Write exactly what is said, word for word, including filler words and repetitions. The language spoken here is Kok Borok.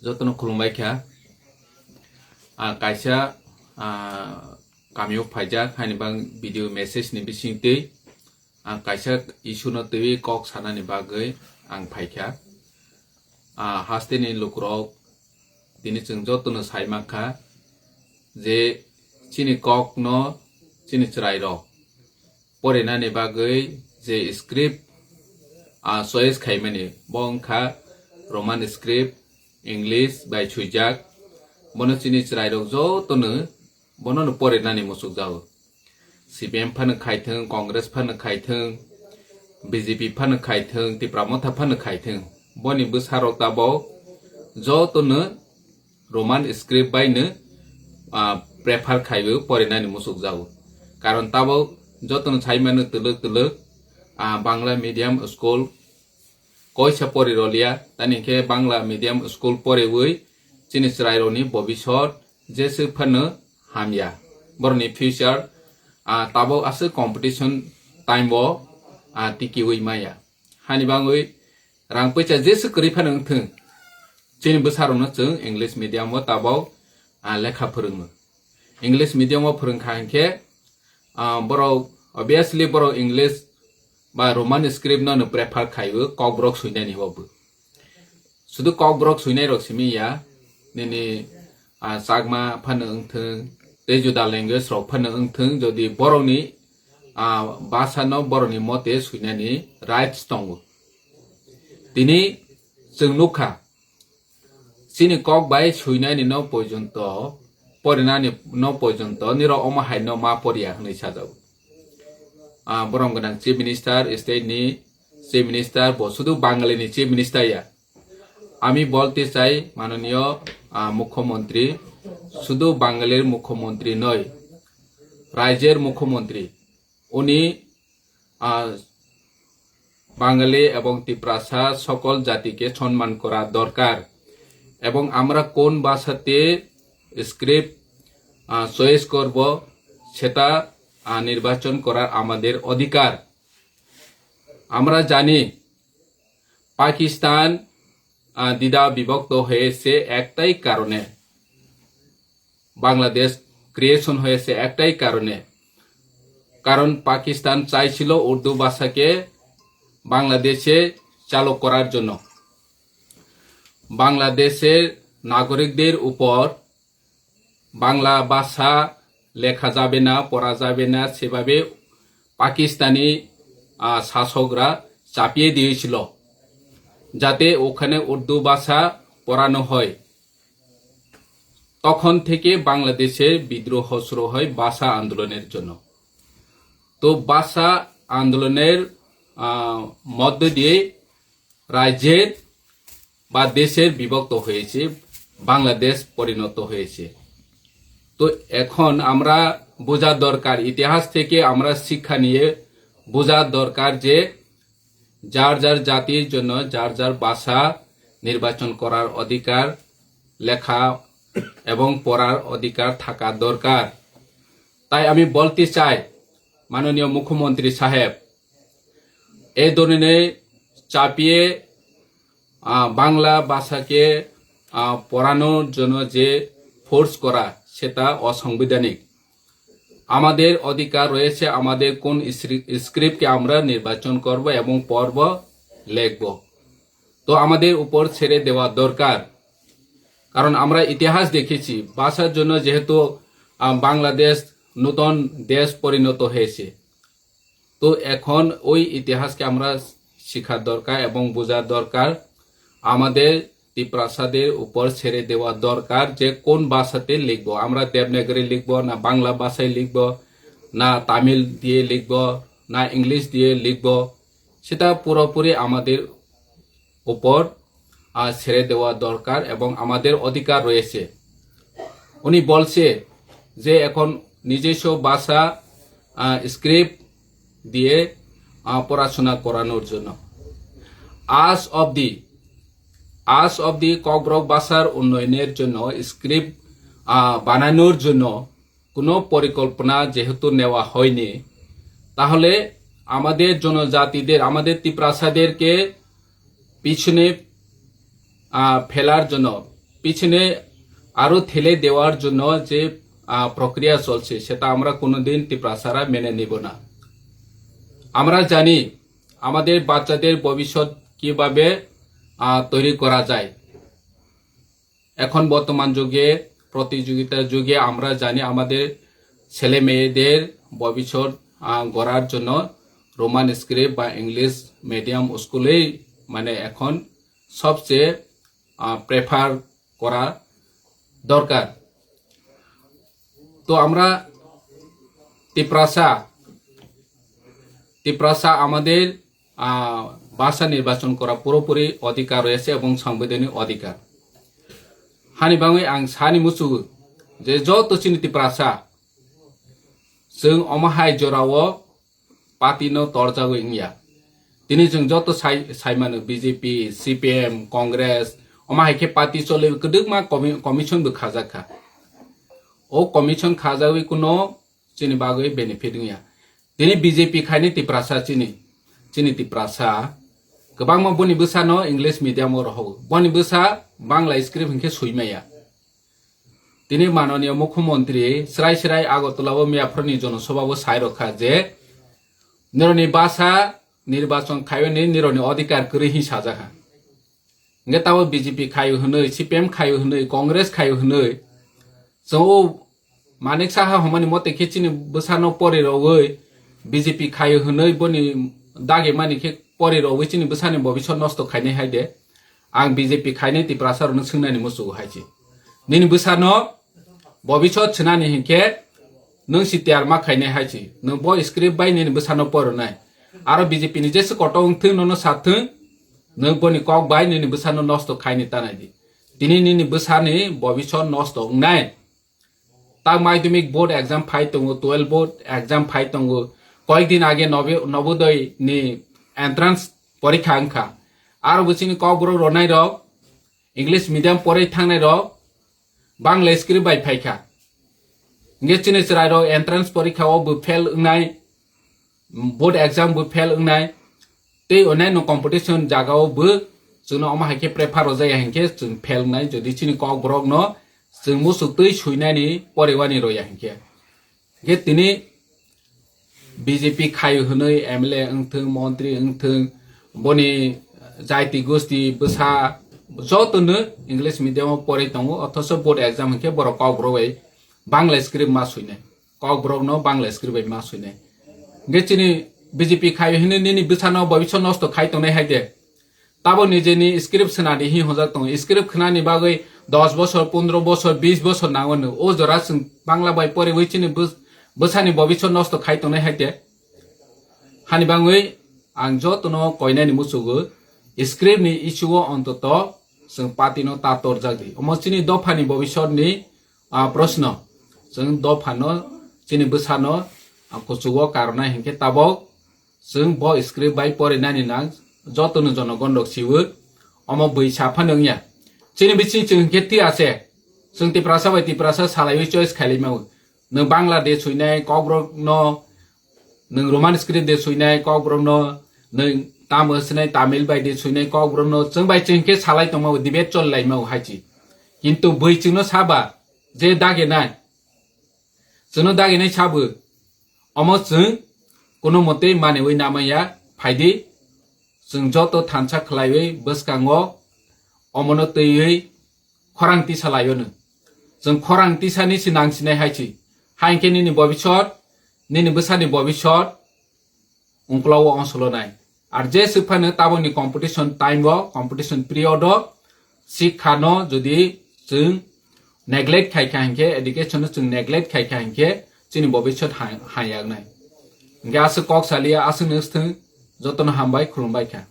Jotono khulumbai kha. Ang kaisa, ah, kamio phaijak, haini bang video message ni bisingtwi ang kaisa issue no twiwi kok sanani bagwi ang phaikha. Ah, hasteni lukurok, tini chwng jotono sai mankha je chini kokno chini chwrairok porinani bagwi je script, ah, choice khaimani, bo wngkha Roman script, English bai swijak. Bono chini chwrairok jotono bonono porinani muchukjago. C P M phano khaithwng, Congress phano khaithwng, B J P phano khaithwng, Tipra Motha phano khaithwng, boni bwsarok tabok jotono Roman script bai no, ah, prefer khaiwi porinani muchukjago. Karon tabok jotono saimano twlwk twlwk, ah, Bangla medium school koisa pori rolia, tani khe Bangla medium school poriwi chini chwrairokni bobisot jese phano hamya. Borokni future, ah, tabok aswk competition time o, ah, tikiwi maya. Hani bangwi rang puisa jese kwrwi phano wngthwng, chini bwsarokno chwng English medium o tabok, ah, lekha phwrwngo. English medium o phwrwngkha hinkhe, ah, borok obviously borok English ba Roman script no no prefer khaio, kokborok swinani bo. Sudu kokborok swinairok simi ya, nini, ah, Chakma phano wngthwng, tei juda language rok phano wngthwng, jodi borokni, ah, bhasha no borokni mote swinani rights tongo. Tini chwng nukha, chini kok bai swinani no poijonto, porinani no poijonto, nirok omo hai no ma poriya hwnwi sajago. Ah, borom gwnang Chief Minister, state ni Chief Minister, bo sudu Bangali ni Chief Minister ya. আমি বলতে চাই, মাননীয়, আহ, মুখ্যমন্ত্রী শুধু বাঙালির মুখ্যমন্ত্রী নয়, রাজ্যের মুখ্যমন্ত্রী। উনি, আহ, বাঙালি এবং তিপ্রাসা সকল জাতিকে সম্মান করা দরকার। এবং আমরা কোন ভাষাতে স্ক্রিপ্ট, আহ, চয়েস করব, সেটা, আহ, নির্বাচন করার আমাদের অধিকার। আমরা জানি পাকিস্তান, আহ, দ্বিধা বিভক্ত হয়েছে একটাই কারণে, বাংলাদেশ ক্রিয়েশন হয়েছে একটাই কারণে, কারণ পাকিস্তান চাইছিল উর্দু ভাষাকে বাংলাদেশে চালু করার জন্য। বাংলাদেশের নাগরিকদের উপর বাংলা ভাষা লেখা যাবে না, পড়া যাবে না, সেভাবে পাকিস্তানি, আহ, শাসকরা চাপিয়ে দিয়েছিল, যাতে ওখানে উর্দু ভাষা পড়ানো হয়। তখন থেকে বাংলাদেশে বিদ্রোহ শুরু হয় ভাষা আন্দোলনের জন্য। তো ভাষা আন্দোলনের, আহ, মধ্য দিয়ে রাজ্যের বা দেশের বিভক্ত হয়েছে, বাংলাদেশ পরিণত হয়েছে। তো এখন আমরা বোঝা দরকার, ইতিহাস থেকে আমরা শিক্ষা নিয়ে বোঝা দরকার যে যার যার জাতির জন্য যার যার ভাষা নির্বাচন করার অধিকার, লেখা এবং পড়ার অধিকার থাকা দরকার। তাই আমি বলতে চাই, মাননীয় মুখ্যমন্ত্রী সাহেব, এই ধরনের চাপিয়ে, আহ, বাংলা ভাষাকে, আহ, পড়ানোর জন্য যে ফোর্স করা, সেটা অসাংবিধানিক। আমাদের অধিকার রয়েছে আমাদের কোন স্ক্রি-, স্ক্রিপ্টকে আমরা নির্বাচন করব এবং পড়ব, লিখব। তো আমাদের উপর ছেড়ে দেওয়া দরকার, কারণ আমরা ইতিহাস দেখেছি ভাষার জন্য যেহেতু, আহ, বাংলাদেশ নতুন দেশ পরিণত হয়েছে। তো এখন ওই ইতিহাসকে আমরা শেখার দরকার এবং বোঝার দরকার। আমাদের তিপ্রাসাদের উপর ছেড়ে দেওয়া দরকার যে কোন ভাষাতে লিখবো, আমরা দেবনাগরী লিখবো না বাংলা ভাষায় লিখবো, না তামিল দিয়ে লিখবো, না ইংলিশ দিয়ে লিখবো, সেটা পুরোপুরি আমাদের উপর, আহ, ছেড়ে দেওয়া দরকার এবং আমাদের অধিকার রয়েছে। উনি বলছে যে এখন নিজস্ব ভাষা, আহ, স্ক্রিপ্ট দিয়ে, আহ, পড়াশোনা করানোর জন্য। আজ অবধি, আজ অবধি ককবরক ভাষার উন্নয়নের জন্য স্ক্রিপ্ট, আহ, বানানোর জন্য কোনো পরিকল্পনা যেহেতু নেওয়া হয়নি, তাহলে আমাদের জনজাতিদের, আমাদের তিপ্রাসাদেরকে পিছনে, আহ, ফেলার জন্য, পিছনে আরো ঠেলে দেওয়ার জন্য যে, আহ, প্রক্রিয়া চলছে, সেটা আমরা কোনোদিন ত্রিপুরাসারা মেনে নিব না। আমরা জানি আমাদের বাচ্চাদের ভবিষ্যৎ কিভাবে, আহ, তৈরি করা যায়। এখন বর্তমান যুগে, প্রতিযোগিতার যুগে আমরা জানি আমাদের ছেলে মেয়েদের ভবিষ্যৎ, আহ, গড়ার জন্য রোমান স্ক্রিপ্ট বা ইংলিশ মিডিয়াম স্কুলেই মানে এখন সবচেয়ে, আহ, প্রেফার করা দরকার। তো আমরা তিপ্রাসা, তিপ্রাসা আমাদের, আহ, ভাষা নির্বাচন করা পুরোপুরি অধিকার রয়েছে এবং সাংবিধানিক অধিকার। Hani bangwi ang sani muchugo je joto chini tiprasa chwng omo hai jorao party no torjagwi wngya. Tini chwng joto sai, saimano B J P, C P M, Congress, omo hai khe party choli kwdwkma commi-, commission bo khajak kha. O commission khajagwi kuno chini bagwi benefit wngya. Tini B J P khaini tiprasa chini, chini tiprasa kwbangma boni bwsano English medium o rohogo. Boni bwsa Bangla script hinkhe swi maya. Tini manoniya mukhyamantri srai srai Agartala o miyaphurni jonosabha o sai rokha je nironi basa nirbachon khaiwi nironi odhikar kwrwi hin sajakha. Hingke tabo B J P khaio hinwi, C P M khaio hinwi, Congress khaio hinwi, chwng o Manik Saha hwnmani mote khe chini bwsano pori rogwi B J P khaio hinwi boni dagi mani khe pori rogwi chini bwsani bobiswt nosto khainai hai de. Ang B J P khainai tiprasa rokno swngnani muchugo hai se. Nini bwsano bobiswt swnani hinkhe nwng si tiyar ma khainai hai se. Nwng bo script bai nini bwsano poronai. Aro B J P ni jesa koto wngthwng nono sathwng. Nwng boni kok bai nini bwsano nosto khaini tanai di. Tini nini bwsani bobiswt nosto wngnai. Tak madhyamik board exam phai tongo, twelve board exam phai tongo. Koyek din age nobe-, Nobodoi ni entrance porikha wngkha. Aro bo chini kokborok ronai rok, English medium poroi thangnai rok, Bangla script bai phaikha. Hingke chini chwrai rok entrance porikha o bo fail wngnai, board exam bo fail wngnai, tei onyaino competition jaga o bo chwngno omo hai khe prefer rwjaya hinkhe chwng fail wngnai, jodi chini kokborokno chwng muchuk twi swinani porewani roya hinkhe. Hinkhe tini B J P khaio hinwi M L A wngthwng, montri wngthwng, boni jaiti gosti bwsa jotono English medium o poroi tongo, othocho board exam hinkhe borok kokborok bai Bangla script ma swinai. Kokborokno Bangla script bai ma swinai. Hingke chini B J P khaio hinwi nini bwsano bobiswt nosto khai tongnai hai de. Tabo nijeni script swnadi hi hwnjak tongo. Script khnani bagwi dos bosor, pondro bosor, bis bosor nango no. O jora chwng Bangla bai poriwi chini bwsani bobiswt nosto khai tongnai hai de. Hani bangwi ang jotono koinani muchugo script ni issue o ontoto chwng party no ta torjak di. Omo chini dophani bobiswt ni ah, proshno. Chwng dophano, chini bwsano, ah, kuchugo karnai hinkhe tabok chwng bo script bai porinani nang jotono jonogon rok siwo. Omo bwisa phano wngya. Chini bising chwng hinkhe tiya se. Chwng tiprasa bai tiprasa salaiwi choice khailai mawo. Nwng Bangla de swinai kokborok no, nwng Roman script de swinai kokborok no, nwng Tamil swinai Tamil bai de swinai kokborok no, chwng bai chwng khe salai tongma bo debate chol lai ma bo hai chi. Kintu bwi chwngno saba je dage nai, chwngno dage nai sabo, omo chwng kuno mote maniwi namaya phaidi, chwng joto thansa khlaiwi bwskango omono twiwi khorang tisa laio no. Chwng khorang tisani si nang sinai hai si. Hai khe nini bobisot, nini bwsani bobisot, ungkla o onsolo nai. Ar je swk phano taboni competition time o, competition period o, sikha no jodi chwng neglect khai kha hinkhe, education no chwng neglect khai kha hinkhe, chini bobisot hai, hai yak nai. Hinkhe aswk kok saliya, aswk no swthwng, jotono hambai, khulumbai kha.